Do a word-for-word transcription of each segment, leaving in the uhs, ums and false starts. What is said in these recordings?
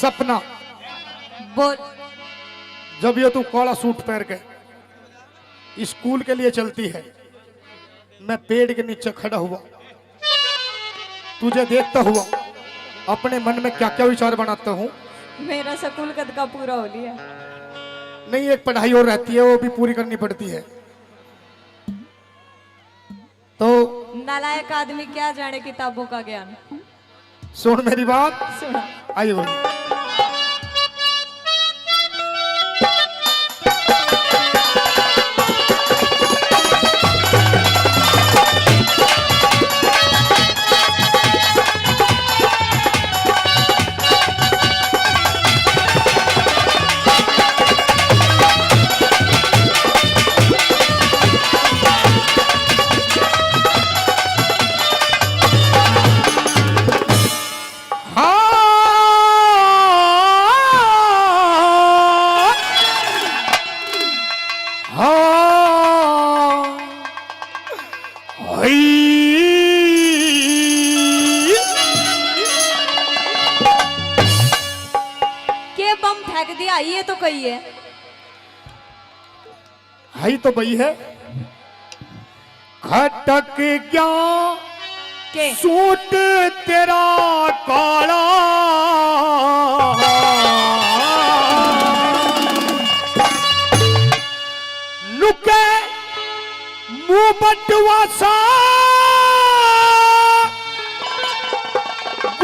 सपना, बोल। जब ये तू काला सूट पहन के स्कूल के लिए चलती है, मैं पेड़ के नीचे खड़ा हुआ तुझे देखता हुआ अपने मन में क्या क्या विचार बनाता हूँ। मेरा स्कूल कद का पूरा हो लिया। नहीं, एक पढ़ाई और रहती है, वो भी पूरी करनी पड़ती है। तो नालायक आदमी क्या जाने किताबों का ज्ञान। सुन मेरी बात। सुना। आइए बोलिए। हाँ। हाँ। हई। के बम फेंक दिया, ये तो कही है। हई तो बई है। खटक गया के? सूट तेरा काला। नुके मुंह बटवा सा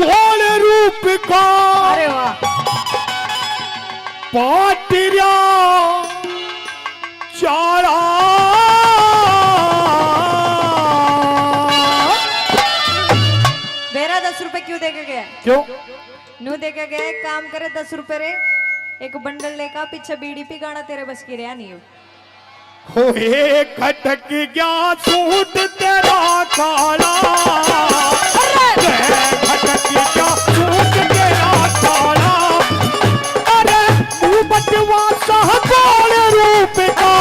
घोल रूप का। अरे वाह। पाटिया चाला। बेरा दस रुपए क्यों दे के गया? क्यों? न्यू दे के गया, एक काम करे, दस रुपए रे, एक बंडल लेकर पीछे बीड़ी पी, गाना तेरे बस की रहा नहीं हो। होए खटक गया सूट तेरा काला, अरे! खटक गया सूट तेरा काला। अरे मुंह बटवा सा घोल रूप का,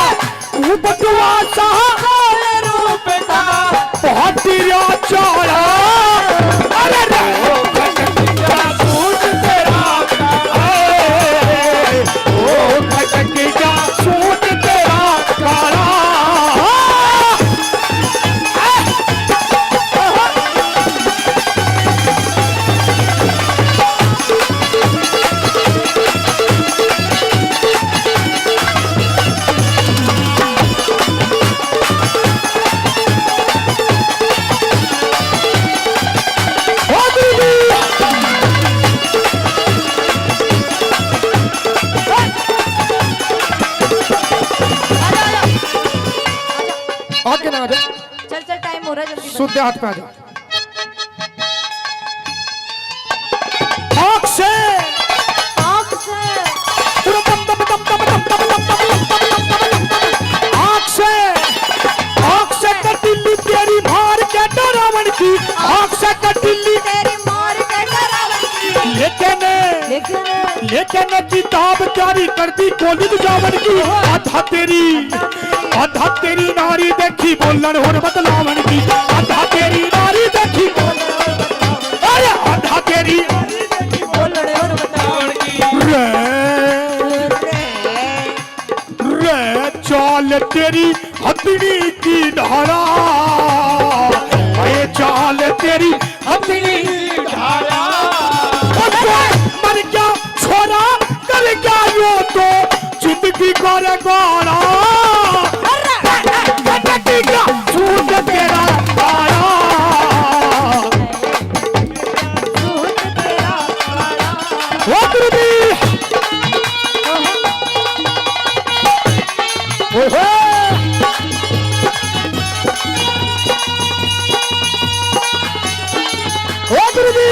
मुंह बटवा सा घोल रूप का। बहुत तेरा चाला। अरे रे, ओ खटक गया सूट तेरा, ए, ओ खटक गया सूट तेरा काला। आगे ना आ जा। चल, चल, टाइम हो रहा है, जल्दी बता। सूधे हाथ पे आ जा। आँख से। आँख से। पूरा दम, दम, दम, दम। आँख से। आँख से कटिली तेरी मार के डरावन की। आँख से कटिली तेरी मार के डरावन की। लेकिन, लेकिन, लेकिन किताब तैयारी कर दी कॉलेज जावन की। आधा तेरी, आधा तेरी नारी देखी बोलन होर बतलावन की। आधा तेरी नारी देखी, अरे आधा तेरी रे, रे चाल तेरी हथनी की धारा, ये चाल तेरी हथनी की धारा। ओ कोई मर गया छोरा, कर गया यो तो जिंदगी का रे गाना। अरे, अरे, अरे, अरे, सूट तेरा काला। ओ गुरु जी। ओहो। ओ गुरु जी।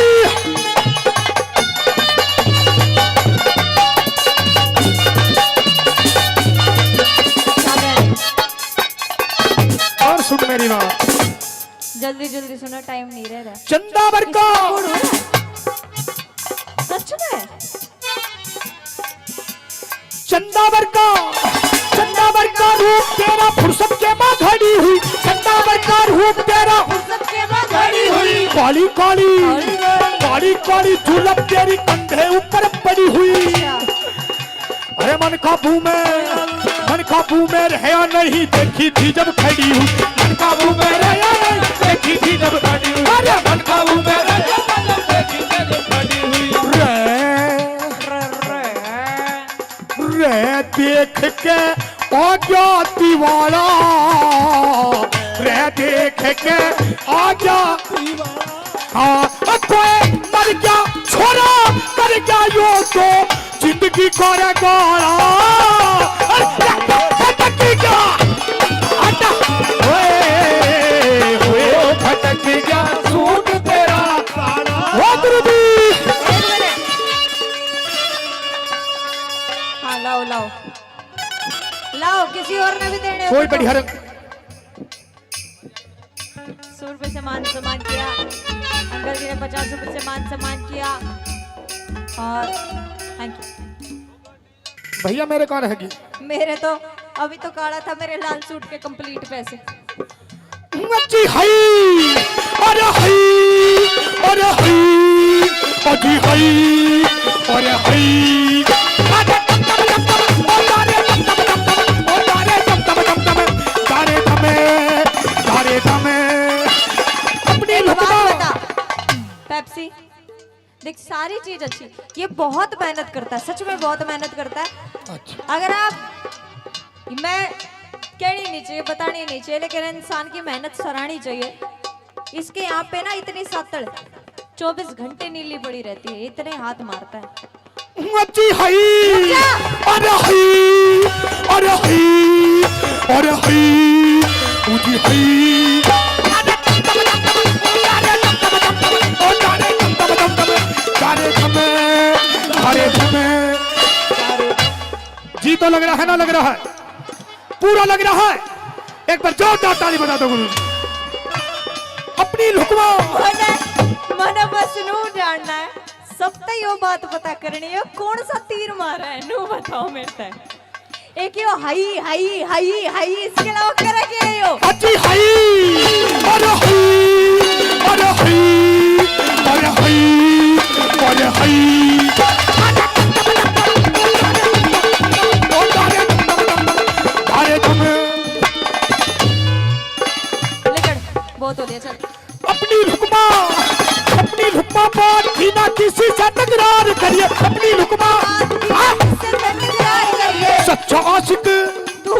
और सुन मेरी बात। जल्दी जल्दी सुनो, टाइम नहीं रह रहा। चंदा बरका। इसका मूड हो रहा है। सच में? चंदा बरका, चंदा बरका रूप तेरा फुर्सत के माँ खड़ी हुई। चंदा बरका रूप तेरा फुर्सत के माँ खड़ी हुई। काली काली, काली काली जुल्फ तेरी कंधे ऊपर पड़ी मन काबू में, मन काबू में रहया नहीं, देखी थी जब खड़ी हुई। मन काबू में रहया नहीं, देखी थी जब खड़ी हुई। अरे मन काबू में रहया नहीं, देखी थी जब खड़ी हुई। रे, रे, रे देख के आ गया दीवाना, रे देख के आ गया। हाँ, कोई मर गया छोरा, मर गया यो तो जिंदगी को रे गाला। अरे, भटक गया, हटा, ओए, ओए, भटक गया सूट तेरा काला। हो गुरु जी। एक मिनट। हाँ, लाओ, लाओ, लाओ, किसी और ने भी देने हैं कोई तो। बढ़िया रंग। सौ रुपए से मान सम्मान किया, अंकल जी ने पचास रुपए से मान सम्मान किया, और थैंक यू। भैया, मेरे कहाँ रहेगी? मेरे तो अभी तो काला था, मेरे लाल सूट के कंप्लीट पैसे। जी हाय, अरे हाय, अरे हाय, ओ जी हाय, अरे हाय। अरे टम टम टम टम, ओ तारे टम टम टम टम, ओ तारे टम टम टम टम, तारे टमे, तारे टमे। अपनी एक बात लुकमा। बता, पेप्सी, देख, सारी चीज अच्छी, ये बहुत मेहनत करता है, सच में बहुत मेहनत करता है। अच्छा। अगर आप, मैं कहनी नहीं चाहिए, बतानी नहीं चाहिए, लेकिन इंसान की मेहनत सराहनी चाहिए। इसके यहाँ पे ना इतनी सातड़, चौबीस घंटे नीली पड़ी रहती है, इतने हाथ मारता है। जी हाय, रुक जा। अरे हाय, अरे हाय, अरे हाय, ओ जी हाय। अरे टम टम टम टम, ओ तारे टम टम टम टम, तारे टम टम, तारे टम। जी तो लग रहा है ना, लग रहा है, पूरा लग रहा है। एक बार जोरदार ताली बजा दो गुरु जी। अपनी लुकमा। मने, मने बस नू जानना है, सब ते यो बात पता करनी है, कौन सा तीर मारा है, नू बताओ मेरे ते। एक यो हाई, हाई, हाई, हाई, इसके अलावा करे के यो? अच्छी हाई, अरे हाई, अरे हाई, अरे हाई, अरे हाई। अरे तुम। लेकिन बहुत हो लिया, चल। अपनी लुकमा, अपनी लुकमा बात थी ना किसी से तकरार करिए। अपनी लुकमा, हाँ? किसी से तकरार करिए। सच्चा आशिक तू।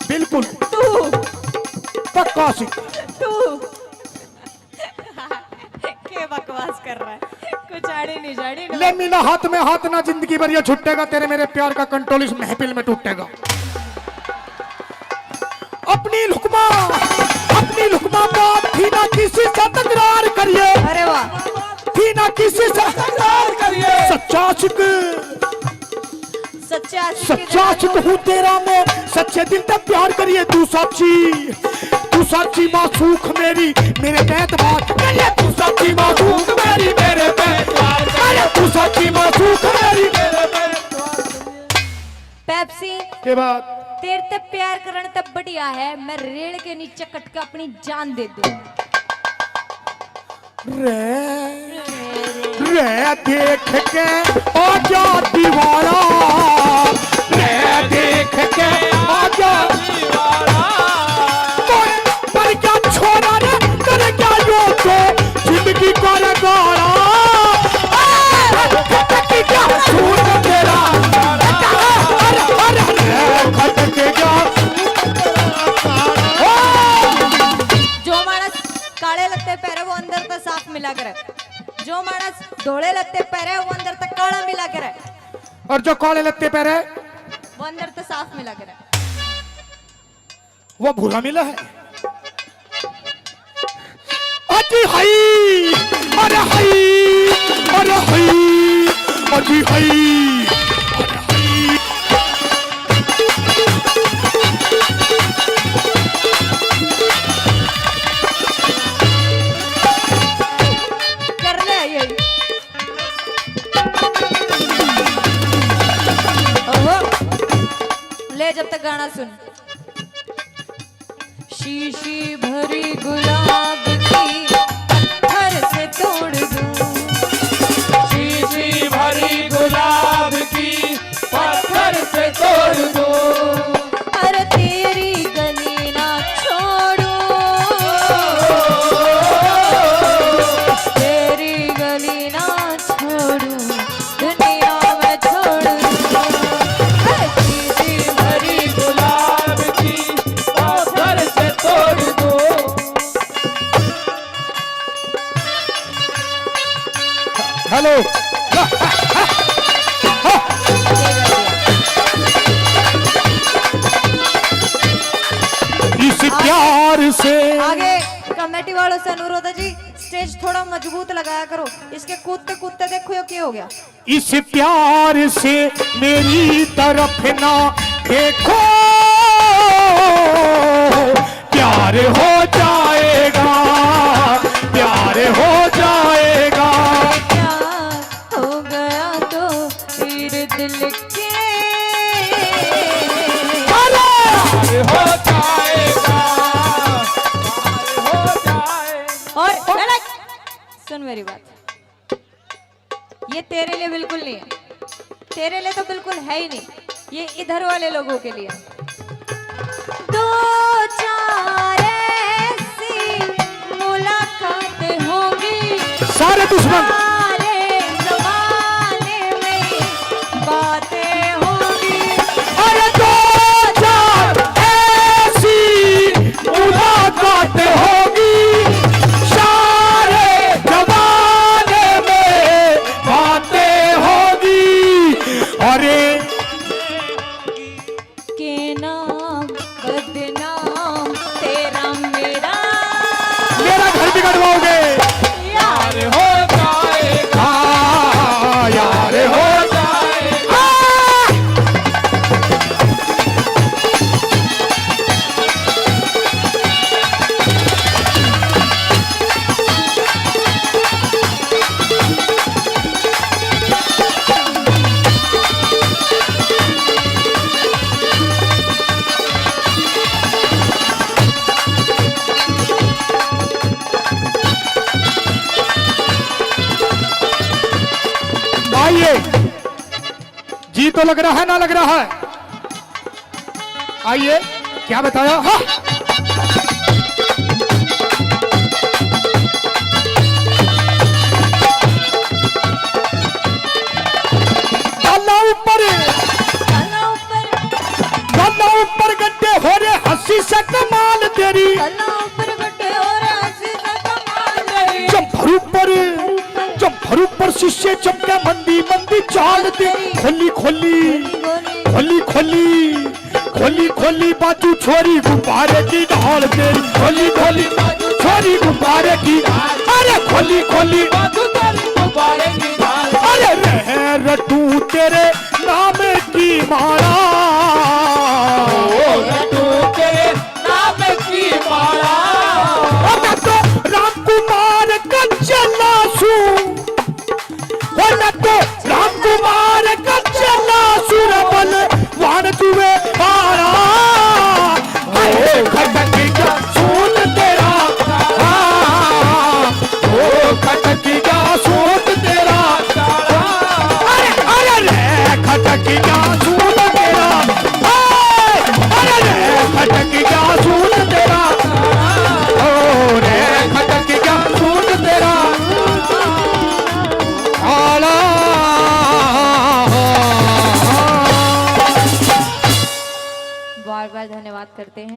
बिल्कुल। तू। पक्का आशिक। तू। के बकवास कर रहा है? कुछ आड़ी नहीं जाड़ी ना। ले मिला हाथ में हाथ ना, जिंदगी भर ये छुट्टेगा, तेरे मेरे प्यार का कंट्रोल इस महफिल में टूटेगा। अपनी लुकमा, अपनी लुकमा बात थी ना किसी से तकरार करिए। अरे वाह। थी ना किसी से तकरार करिए। सच्चा आशिक। सच्चा आशिक। सच्चा आशिक हूँ तेरा मैं, सच्चे दिल तक प्यार करिए। तू साची, तू साची मासूख मेरी, मेरे पे एतबार करिए। तू साची मासूख मेरी, मेरे पे एतबार करिए। तू साची मासूख मेरी, मेरे पे एतबार करिए। पेप्सी, के बात? तेरे ते प्यार करण ते बढ़िया है मैं रेल के नीचे कट के अपनी जान दे दूं। रे, रे देख के आजा दीवाना, रे देख के आजा दीवाना। पर, पर क्या छोरा रे, कर क्या यो तो जिंदगी का रे गाना। ए, खटक क्या सूट तेरा, अरे, अरे, अरे, खटक क्या। ओ! जो मानस काले लत्ते पहरे वो अंदर तक साफ मिला करे, जो मानस धोले लत्ते पहरे वो अंदर तक काला मिला करे, और जो काले लत्ते पहरे वो अंदर तक साफ मिला करे। वो भूरा मिला है। अजी हाय, अरे हाय, अरे हाय, अजी हाय, अरे हाय। कर ले ये। ओहो। ले जब तक गाना सुन। शीशी भरी गुलाब की पत्थर से तोड़ दूं। शीशी भरी गुलाब की पत्थर से से अनुरोध है जी, स्टेज थोड़ा मजबूत लगाया करो। इसके कूदते कूदते देखो ये क्या हो गया। इस प्यार से मेरी तरफ ना देखो, प्यार हो जाएगा, प्यार हो जाएगा। क्या हो गया तो फिर दिल के। प्यार हो जाएगा, प्यार हो जाएगा। और अलग सुन मेरी बात, ये तेरे लिए बिल्कुल नहीं है, तेरे लिए तो बिल्कुल है ही नहीं, ये इधर वाले लोगों के लिए। दो चार ऐसी मुलाकात होगी, सारे दुश्मन। सारे जमाने में बातें होगी। अरे दो चार ऐसी मुलाकात होगी, सारे जमाने में बातें होगी। अरे के नाम बदनाम तेरा मेरा, मेरा घर भी कटवाओगे। यार हो जाएगा, यार हो जाएगा। आइए, जी तो लग रहा है, ना लग रहा है? आइए, क्या बताया? हाँ। गाला ऊपर, गाला ऊपर, गाला ऊपर गड्ढे हो रे, हंसी से कमाल तेरी। गाला ऊपर गड्ढे हो रे, हंसी से कमाल तेरी। जंपर ऊपर, जंपर ऊपर शीशे चमके, मंदी मंदी चाल तेरी। खोली खोली, खोली खोली, खोली खोली बाजू छोरी गुब्बारे की ढाल तेरी। खोली खोली बाजू छोरी गुब्बारे की, अरे खोली खोली बाजू छोरी गुब्बारे की ढाल। अरे रह रटू तेरे नाम की माला। ओ रटू तेरे नाम की माला। ओ मैं तो राम कुमार का चेला सू। ओ मैं तो राम कुमार का चेला सू रे बलवान जुए हारा। हाय, खटक गया सूट तेरा। हाँ, ओ खटक गया सूट तेरा। अरे, अरे रे, खटक गया सूट तेरा। हाय, अरे रे, खटक गया सूट तेरा। ओ रे, खटक गया सूट तेरा। आला। बार बार धन्यवाद करते हैं।